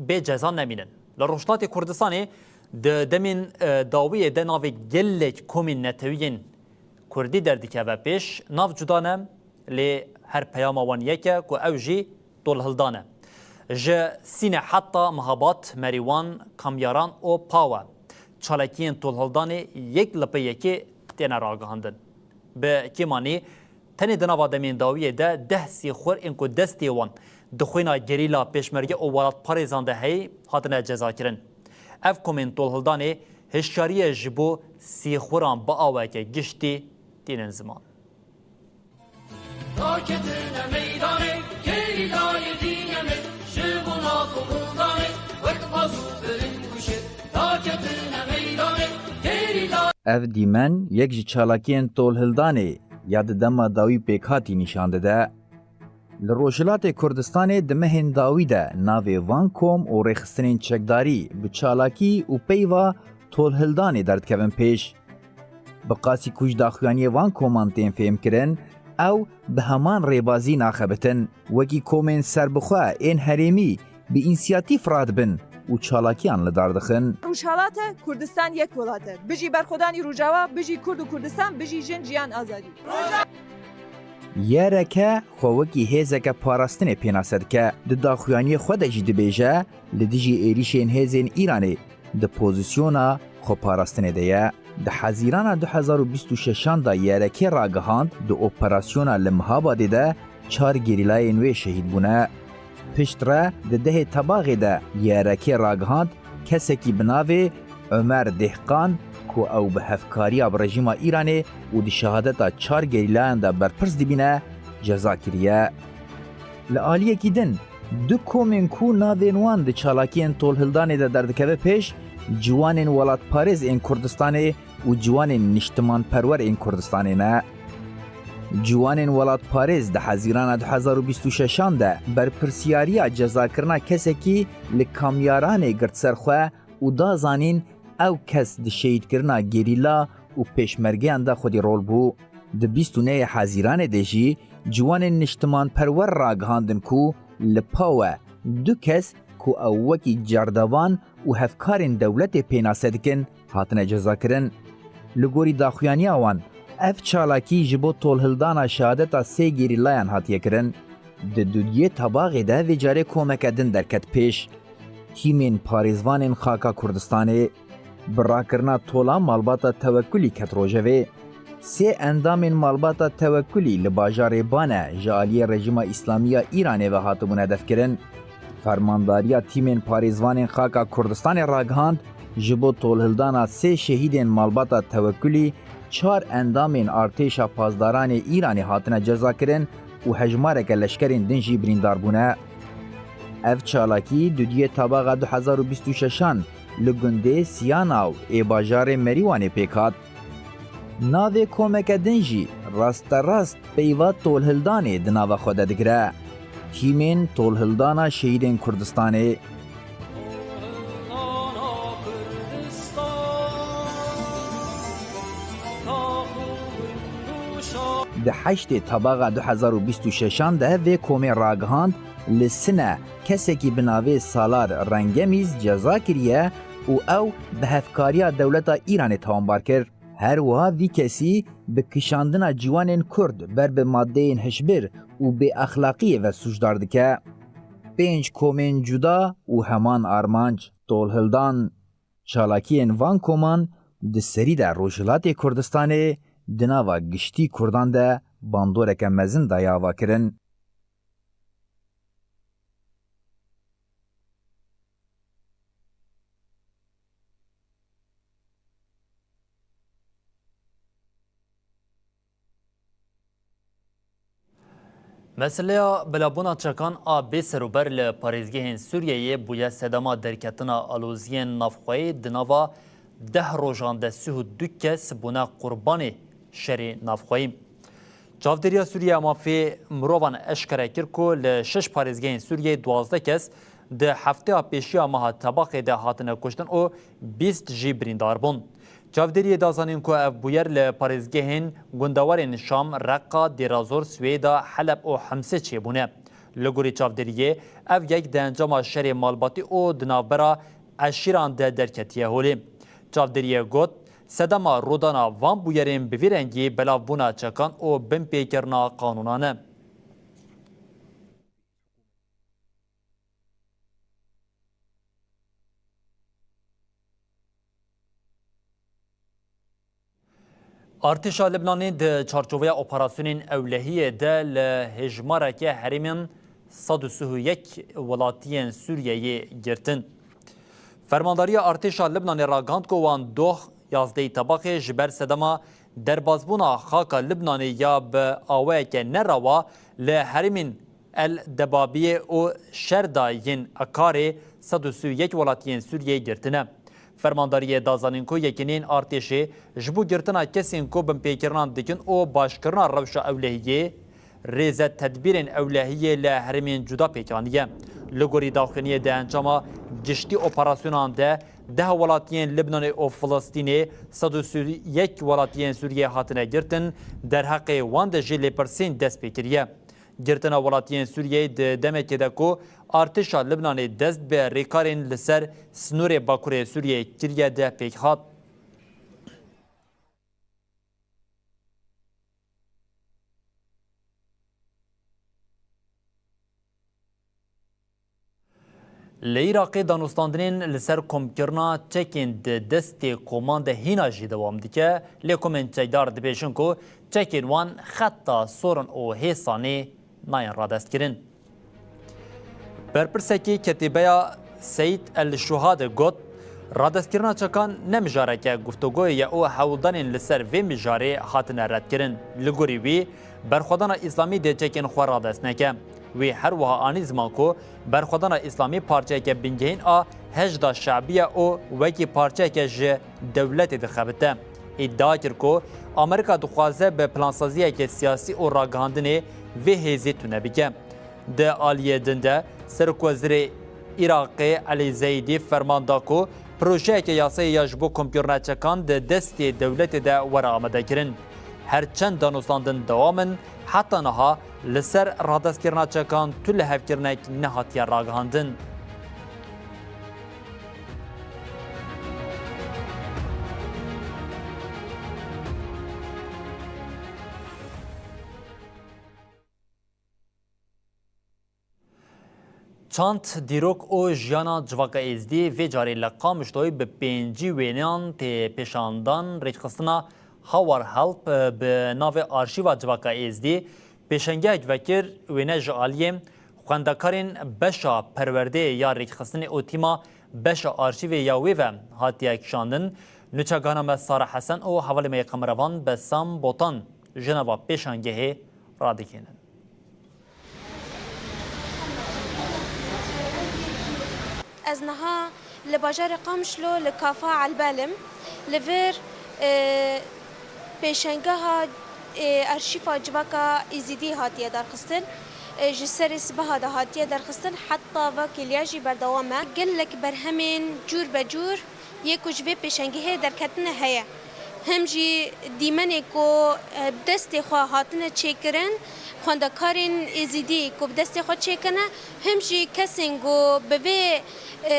bê ceza nemînin. Li Rojhilatê Kurdistanê di demên, e, dawiyê de navê gelek komên netewî yên Kurdî derdikeve pêş, nav cuda ne, lê her peyama wan yek e ku ew jî tolhildan e. Ji Sîne heta Mehabad, Merîwan, Kamyaran û Pawe çalakiyên tolhildanê yek li pey yekê têne ragihandin. Bi kêmanî tenê di nava demên dawiyê de deh sîxur ên ku destê wan di xwîna gerîla, pêşmerge û welatparêzan de heyî hatine cezakirin. Ev komên tolhildanê hişyariyê ji bo sîxuran bi aweke giştî tînin ziman. Raketine meydanê, gerîlayê dîne me, ji bo nav û hildanê, wek baz û biling û şêr. Raketine meydanê, gerîla- Ev dîmen yek ji çalakiyên tolhildanê ya di dema dawî pêkhatî nîşan dide. Li Rojhilatê Kurdistanê di mehên dawî de navê van kom û rêxistinên çekdarî bi çalakî û peyva tolhildanê derdikevin pêş. Bi qasî ku ji daxuyaniyê van koman tên fêhmkirin, ew bi heman rêbazî naxebitin, wekî komên serbixwe ên herêmî bi însiyatîf radibin û çalakiyan li dar dixin. Rojhilate Kurdistan yek welat e. Bijî berxwedanî Rojawa, bijî Kurd û Kurdistan, bijî jin, jiyan, azadî. Y R K xwe wekî hêzeke parastinê pênase dike. Di daxuyaniyê xwe de jî dibêje, li dijî êrîşên hêzên Îranê di pozisyona xweparastinê de ye. Di Hezîrana du hezar û bîst û şeşan de Y R K ragihand, di operasyona li Mihabadê de çar gerîlayên wê şehîd bûne. Piştre di dehê Tebaxê de Y R K ragihand, kesekî bi navê Omer Dehqan, ku ew bi hevkariya bi rejîma Îranê û di şehadeta çar gerîlayan de berpirs dibîne, ceza kiriye. Li aliyekî din, du komên ku navên wan di çalakiyên tolhildanê de derdikeve pêş, ciwanên welatparêz ên Kurdistanê û ciwanên niştimanperwer ên Kurdistanê ne. Ciwanên welatparêz di Hezîrana du hezar û bîst û şeşan de berpirsiyariya cezakirina kesekî li Kamyaranê girt ser xwe û da zanîn, ew kes di şehîdkirina gerîla û pêşmergeyan de xwedî rol bû. Di bîst û nehê Hezîranê de jî ciwanên niştimanperwer ragihandin ku li Pawe du kes ku ew wekî cerdevan û hevkarên dewletê pênase dikin, hatine cezakirin. Li gorî daxuyaniya wan, ev çalakî ji bo tolhildana şehadeta sê gerîlayan hatiye kirin. Di dudiyê Tebaxê de vê carê komeke din derket pêş. Tîmên parêzvanên Xaka Kurdistanê bi rakirina tola malbata Tewekulî ket rojevê. Sê endamên malbata Tewekulî li bajarê Bane ji aliyê Rejîma Îslamî ya Îranê ve hatibûn hedefkirin. Fermandariya tîmên parêzvanên Xaka Kurdistanê ragihand, ji bo tolhildana sê şehîdên malbata Tewekulî Çar endamên artêşa pasdaranê Îranê hatine cezakirin û hejmareke leşkerên din jî birîndar bûne. Ev çalakî dudiyê tabaxa du hezar û bîst û şeşan li gundê Siyanaw ê bajarê Merîwanê pêk hat. Navê komeke din jî rasterast peyva tolhildanê di nava xwe de digire. Tîmên Tolhildana Şehîdên Kurdistanê. Di heştê Tebaxa du hezar û bîst û şeşan de vê komê ragihand, li Sine kesekî bi navê Salar Rengemîz ceza kiriye û ew bi hevkariya dewleta Îranê tawanbar kir. Her wiha vî kesî bi kişandina ciwanên Kurd ber bi madeyên hişbir û bêexlaqiyê ve sûcdar dike. Pênc komên cuda û heman armanc, tolhildan, çalakiyên van koman di serî de Rojhilatê Kurdistanê di nava giştî Kurdan de bandoreke mezin daye avakirin. Meseleya belavbûna çekan a bêserûber li parêzgehên Sûriyeyê bûye sedema derketina aloziyên navxweyî, di nava deh rojan de sih û du kes bûne qurbanê şerê navxweyî. Çavdêriya Sûriye ya Mafê Mirovan eşkere kir ku li şeş parêzgehên Sûriyeyê duwazdeh kes di hefteya pêşiya meha Tebaxê de hatine kuştin û bîst jî birîndar bûn. Çavdêriyê da zanîn ku ev bûyer li parêzgehên gundewarên Şam, Reqa, Dêrazor, Swêda, Heleb û Himsê çêbûne. Li gorî çavdêriyê, ev yek di encama şerê malbatî û di navbera eşîran de derketiye holê. Çavdêriyê got, sedema rûdana van bûyerên bi vî rengî belavbûna çekan û binpêkirina qanûnan e. Artêşa Libnanê di çarçoveya operasyonên ewlehiyê de li hêjmareke herêmên sed û sî û yek welatiyên Sûriyeyê girtin. Fermandariya Artêşa Libnanê ragihand ku wan doh yazdehê Tebaxê ji ber sedema derbasbûna xaka Libnanê ya bi awayeke nerawa li herêmên El Debabiyê û Şerda yên Ekarê sed û sî û yek welatiyên Sûriyeyê girtine. Fermandariyê da zanîn ku yekîneyên artêşê ji bo girtina kesên ku binpêkirinan dikin û başkirina rewşa ewlehiyê, rêze tedbîrên ewlehiyê li herêmên cuda pêk aniye. Li gorî daxuyaniyê di encama giştî operasyonan de deh welatiyên Libnanê û Filistînê, sed û sî û yek welatiyên Sûriyê hatine girtin, derheqê wan de jî lêpirsîn dest pê kiriye. Girtina welatiyên Sûriyeyê di demekê de ku artêşa Libnanê dest bi rêkarên li ser sînorê bakurê Sûriyeyê kiriye de pêk hat. Li Iraqê danûstandinên li ser komkirina çekên di destê koman de hîna jî dewam dike, lê komên çekdar dibêjin ku çekên wan xeta sorin û hêsanê nayên radestkirin. Berpirsekî Ketîbeya Seyîd El Şuhadê got, radestkirina çekan ne mijareke guftûgoyê ye û hewldanên li ser vê mijarê hatine redkirin. Li gorî wî, berxwedana Îslamî dê çekên xwe radest neke. Wî her wiha anî ziman ku berxwedana Îslamî parçeyeke bingehîn a Heşda Şebiya û wekî parçeyeke ji dewletê dixebite. Îdia kir ku Amerîka dixwaze bi plansaziyeke siyasî û ragihandinê vê hêzê tune bike. Di aliyê din de, Serokwezîrê Iraqê Elî Zeydî ferman da ku projeyeke yasayê ya ji bo komkirina çekan di destê dewletê de were amadekirin. Her çend danûstandin dewam in, heta niha li ser radestkirina çekan tu lihevkirinek nehatiye ragihandin. Çand, dîrok û jiyana civaka Êzdî vê carê li Qamişloyê bi pêncî wêneyan tê pêşandan. Rêkxistina Hawar Help bi navê Arşîva Civaka Êzdî pêşengehek vekir, wêne ji aliyê xwendekarên beşa perwerdeyê ya rêkxistinê û tîma beşa arşîvê ya wê ve hatiye kişandin. Nûçegana me Sara Hesen û hevalê me yê kameravan Besam Botan ji nava pêşangehê radigihînin. Ez niha li bajarê Qamişlo li Kafa Elbel im. Li vir, e, pêşengeha, e, arşîfa civaka Êzidî hatiye derxistin. E, ji serê sibeha de hatiye derxistin, heta vekiliya jî berdewam e. Gelek berhemên cûr be cûr yê ku ji vê pêşengehê derketine heye. Hem jî dîmenê ku, e, bi destê xwe hatine çêkirin, xwendekarên Êzidî ku bi destê xwe çêkine, hem jî kesên ku bi vê, e,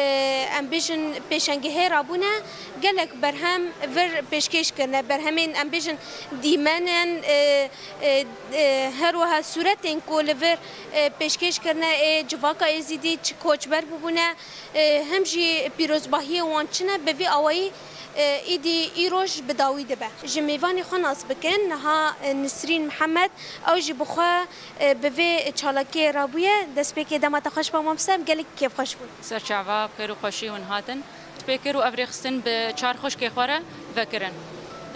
em bêjin pêşengehê rabûne, gelek berhem vir pêşkêş kirine. Berhemên, em bêjin, dîmenên, e, e, e, her wiha sûretên ku li vir, e, pêşkêş kirine ê civaka Êzidî çi koçber bûbûne, e, hem jî pîrozbahiyê wan çi ne, bi vî awayî, e, îdî îroj bi dawî dibe. Ji mêvanê xwe nas bikin, niha, e, Nisrîn Mihemed, ew jî bi xwe, e, bi vê çalakiyê rabûye. Destpêkê dema te xweş be mamostem, gelek kêfxweş bûn. Serçava, bi xêr û xweşî hûn hatin. Destpêkir û ev rêxistin bi çar xwişkê xwe re vekirin.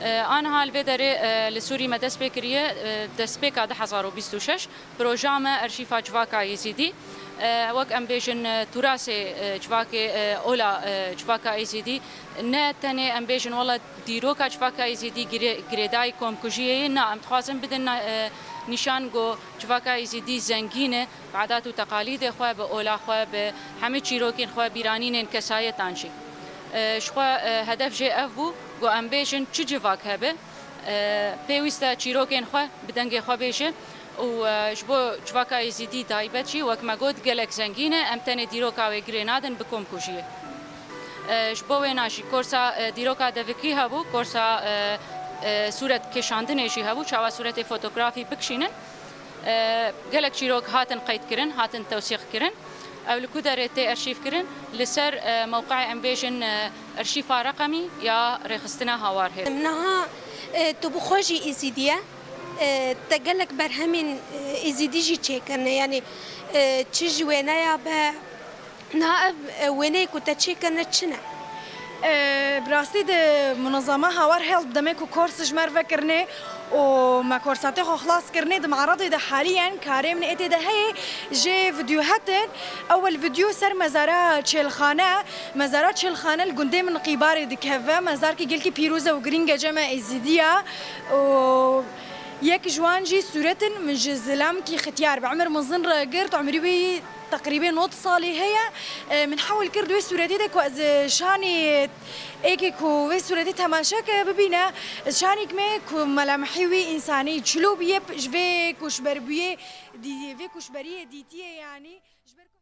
E, aniha li vê derê, e, li Sûrî me dest pê kiriye, e, destpêka du hezar û bîst û şeş. Proja me Arşîfa Civaka Êzîdî, e, wek em bêjin, e, turasê, e, civakê, e, ola, e, civaka Êzîdî, ne tenê em bêjin wela dîroka civaka Êzîdî girê-, girêdayî komkujiyê ye, na, em dixwazin bidin na-, e, nîşan ku civaka Êzîdî zengîn e, bi edat û teqalîdê xwe, bi ola xwe, bi hemî çîrokên xwe, bîranînên kesayetan jî. E, ji xwe, e, hedef jê ev bû ku em bêjin çi civak hebe, e, pêwîst e çîrokên xwe bi dengê xwe bêje. Û, e, ji bo civaka Êzîdî taybet jî, wek me got, gelek zengîn e, em tenê dîroka wê girê nadin bi komkujiyê. E, ji bo wêna jî korsa, e, dîroka devikî hebû, korsa, e, e, sûret kêşandinê jî hebû, çawa sûretê fotografî bikişînin. E, gelek çîrok hatin qeydkirin, hatin tewsîq kirin. Ew li ku derê tê arşîv kirin? Li ser, e, mewqeyê em bêjin, e, arşîfa reqemî ya rêxistina Hawar Hêr. Niha, e, tu bi xwe jî Êzîdî ye. E, te gelek berhemên, e, Êzîdî jî çêkirine. Yanî, e, çi ji wêneya be, niha ev, e, wêneyê ku te çêkirine çi ne? E, bi rastî di munezama Hawar Health demê ku kors ji me re vekirinê û me korsatê xwe xilas kirinê, di me'radê de haliyen karê min ê tê de heye, jê vîdeo hetin. Ewel vîdeo ser mezara Çêlxane. Mezara Çêlxane li gundê min Qîbarê dikeve. Mezarkî gelkî pîroz e û girîng e cem me Êzîdiya. Û yek ji wan jî sûret in min ji zilamkî xitiyar bi emir mezin re girt. Emrî wî teqrîbê nod salî heye. E, min hewil kir di wê sûretê de ku ez, e, şanî êkê ku wê sûretê temaşe ke bibîne, ez şanîk me ku melemehî wî însanî çilo bûye, ji vê koçberbûyê dî-, vê koçberiyê dîtiye, yanî ji ber ku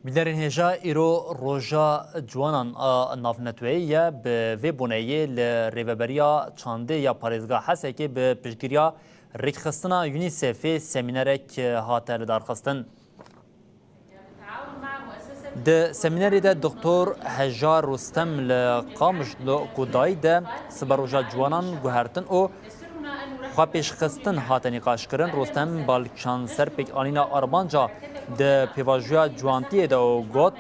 Bînerên hêja, îro roja ciwanan a navneteweyî ye. Bi vê boneyê li Rêveberiya Çandê ya Parêzgeha Hesekê bi piştgiriya rêkxistina UNICEFê semînerek hate lidarxistin. Di semînerê de Doktor Heja Rostem li Qamişlo ku dayî de siberoja ciwanan guhertin û xwepêşxistin hate nîqaşkirin. Rostem balkêşan ser pêkanîna armanca di pêvajoya ciwantiyê de û got,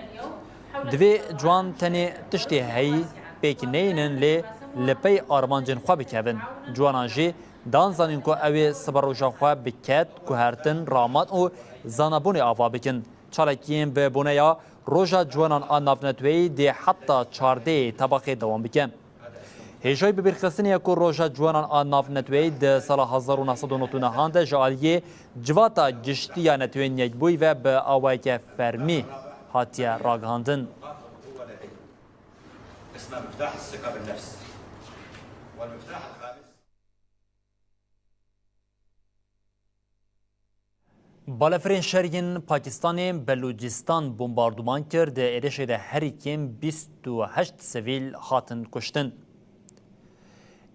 divê ciwan tenê tiştê heyî pêk neyînin, lê li pey armancên xwe bikevin. Ciwanan jî dan zanîn ku ew ê siberoja xwe bi ked, guhertin, raman û zanabûnê ava bikin. Çalakiyên bi boneya Roja Ciwanan a Navneteweyî dê heta çardehê Tebaxê dewam bike. Hêjayî bibîrxistinê ye ku Roja Ciwanan a Navneteweyî di sala hezar û neh sed û nod û neh de ji aliyê Civata Giştî ya Neteweyên Yekbûyî ve bi awayeke fermî hatiye ragihandin. اسمها مفتاح الثقة بالنفس. والمفتاح الخامس. Balefirên şer yên Pakistanê Belûcîstan bombarduman kir, di êrişê de herî kêm bîst û heşt sivîl hatin kuştin.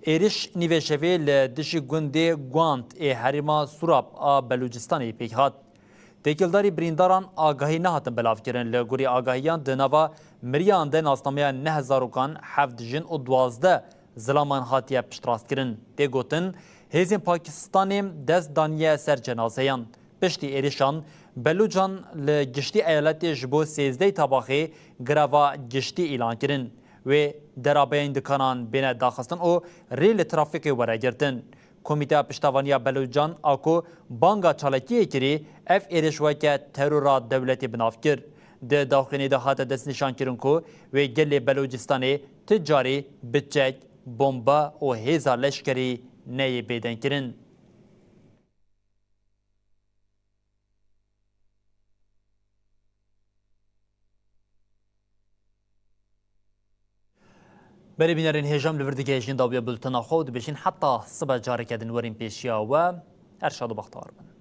Êriş nîvê şevê li dijî gundê Guant ê herêma Surab a Belûcistanê pêk hat. Têkildarî birîndaran agahî nehatin belavkirin. Li gorî agahiyan di nava miriyan de nasnameya neh zarokan, heft jin û duwazdeh zilaman hatiye piştrastkirin. Tê gotin, hêzên Pakistanê dest daniye ser cenazeyan. Piştî êrişan, Belûcan li giştî eyaletê ji bo sêzdehê Tebaxê greva giştî îlan kirin. Wê derabeyên dikanan bêne daxistin û rê li trafîkê were girtin. Komîteya Piştevaniya Belucan a ku banga çalakiyê kirî, ev êriş weke terora dewletê bi nav kir. Di daxuyanî de hate destnîşankirin ku wê gelê Belucistanê ti carî bi çek, bombe û hêza leşkerî neyê bêdengkirin. Berê bînerên hêja, em li vir digihêjin dawiya bultena xwe û dibêjin heta sibe careke din werin pêşiya we. Her şad û bextewar bin.